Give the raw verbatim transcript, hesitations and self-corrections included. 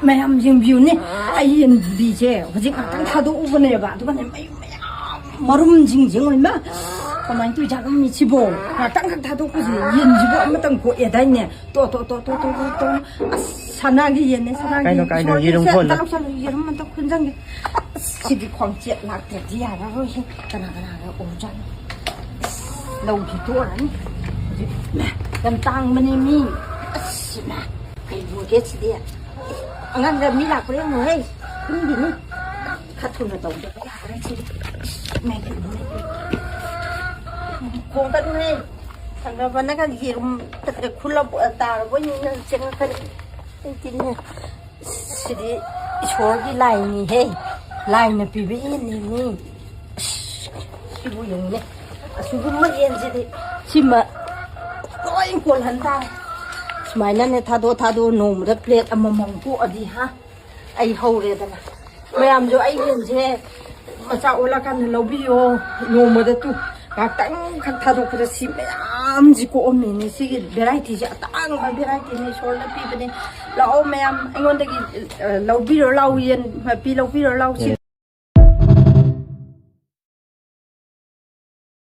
ꯃꯌꯥꯝ ꯌꯦꯡꯕꯤꯌꯨꯅꯦ, ꯑꯩ ꯌꯦꯟꯕꯤꯁꯦ ꯍꯧꯖꯤꯛ ꯉꯥꯛꯇꯪ ꯊꯥꯗꯣꯛꯎꯕꯅꯦꯕ, ꯑꯗꯨꯒꯅꯦ ꯃꯌꯨꯝ ꯃꯌꯥꯝ ꯃꯔꯨꯝꯁꯤꯡꯁꯦ ꯂꯣꯏꯅ ꯀꯃꯥꯏꯅ ꯇꯧꯔꯤꯖꯥꯠꯅꯣ ꯃꯤꯁꯤꯕꯣ? ꯉꯥꯛꯇꯪ ꯈꯛ ꯊꯥꯗꯣꯛꯄꯁꯤꯗ ꯌꯦꯟꯁꯤꯕꯨ ꯑꯃꯇꯪ ꯀꯣꯛꯑꯦꯗꯥꯏꯅꯦ꯫ ꯇꯣ ꯇꯣ ꯇꯣ ꯇꯣ ꯇꯣ ꯇꯣ ꯇꯣ꯫ ꯑꯁ, ꯁꯅꯥꯒꯤ ꯌꯦꯟꯅꯦ, ꯁꯅꯥꯒꯤ꯫ ꯀꯥꯏꯅꯣ, ꯀꯥꯏꯅꯣ, ꯏꯁꯣꯔꯒꯤ ꯌꯦꯔꯨꯝ ꯁꯦ, ꯈꯣꯜꯂꯣ꯫ ꯑꯝꯇ ꯂꯧꯁꯜꯂꯨ, ꯌꯦꯔꯨꯝ ꯑꯝꯇ ꯈꯨꯟꯖꯟꯒꯦ꯫ ꯑꯁ, ꯁꯤꯗꯤ ꯈ꯭ꯋꯥꯡꯆꯦꯠ ꯂꯥꯛꯇ꯭ꯔꯗꯤ ꯌꯥꯔꯔꯣꯏꯍꯦ꯫ ꯀꯅꯥ ꯀꯅꯥꯒ ꯑꯣꯏꯖꯥꯠꯅꯣ? ꯑꯁ, ꯂꯧꯈꯤ ꯇꯣꯛꯑꯅꯤ꯫ ꯍꯧꯖꯤꯛ, ꯃꯥ, ꯌꯥꯝ ꯇꯥꯡꯕꯅꯦ ꯃꯤ꯫ ꯑꯁ, ꯃꯥ, ꯀꯩ ꯂꯣꯏꯒꯦ ꯁꯤꯗꯤ? ꯑꯉꯥꯡꯗ ꯃꯤ ꯂꯥꯛꯄ꯭ꯔꯥ ꯌꯦꯡꯉꯨꯍꯦ꯫ ꯈꯨꯟꯒꯤꯅꯤ꯫ ꯈꯔ ꯊꯨꯅ ꯇꯧꯗꯕ ꯌꯥꯔꯔꯣꯏ ꯁꯤꯗꯤ꯫ ꯃꯩ ꯈꯨꯟꯒꯤꯅꯤ꯫ ꯈꯣꯡ ꯀꯠꯂꯨꯍꯦ꯫ ꯊꯪꯅꯕꯅꯒ ꯌꯦꯔꯨꯝ ꯈꯨꯜꯂ ꯇꯥꯔꯕꯣꯏ ꯅꯤꯡꯉ ꯆꯦꯡꯉꯛꯀꯅꯤ꯫ ꯑꯩꯗꯤꯅꯦ, ꯁꯤꯗꯤ ꯏꯁꯣꯔꯒꯤ ꯂꯥꯏꯅꯤꯍꯦ꯫ ꯂꯥꯏꯅ ꯄꯤꯕ ꯌꯦꯟꯅꯤꯅꯤ꯫ ꯑꯁ, ꯁꯤꯕꯨ ꯌꯦꯡꯉꯨꯅꯦ꯫ ꯑꯁꯤꯒꯨꯝꯕ ꯌꯦꯟꯁꯤꯗꯤ ꯁꯤꯃ ꯂꯣꯏ ꯀꯣꯜꯍꯟ ꯇꯥꯔꯦ꯫ ꯁꯨꯃꯥꯏꯅꯅꯦ ꯊꯥꯗꯣꯛ ꯊꯥꯗꯣꯛ ꯅꯣꯡꯃꯗ ꯄ꯭ꯂꯦꯠ ꯑꯃꯃꯝ ꯀꯣꯛꯑꯗꯤ ꯍꯥ, ꯑꯩ ꯍꯧꯔꯦꯗꯅ꯫ ꯃꯌꯥꯝꯁꯨ ꯑꯩ ꯌꯦꯟꯁꯦ ꯃꯆꯥ ꯑꯣꯜꯂꯀꯥꯟꯗ ꯂꯧꯕꯤꯌꯣ꯫ ꯅꯣꯡꯃꯗ ꯇꯨ ꯉꯥꯛꯇꯪ ꯈꯛ ꯊꯥꯗꯣꯛꯄꯗ ꯁꯤ ꯃꯌꯥꯝꯁꯤ ꯀꯣꯛꯑꯝꯃꯤꯅꯤ꯫ ꯁꯤꯒꯤ ꯚꯦꯔꯥꯏꯇꯤꯁꯦ ꯑꯇꯥꯡꯕ ꯚꯦꯔꯥꯏꯇꯤꯅꯤ, ꯏꯁꯣꯔꯅ ꯄꯤꯕꯅꯤ꯫ ꯂꯥꯛꯑꯣ ꯃꯌꯥꯝ ꯑꯩꯉꯣꯟꯗꯒꯤ, ꯑ, ꯂꯧꯕꯤꯔꯣ ꯂꯥꯛꯑꯣ, ꯌꯦꯟ ꯃꯄꯤ ꯂꯧꯕꯤꯔꯣ ꯂꯥꯛꯑꯣ꯫ ꯁꯤ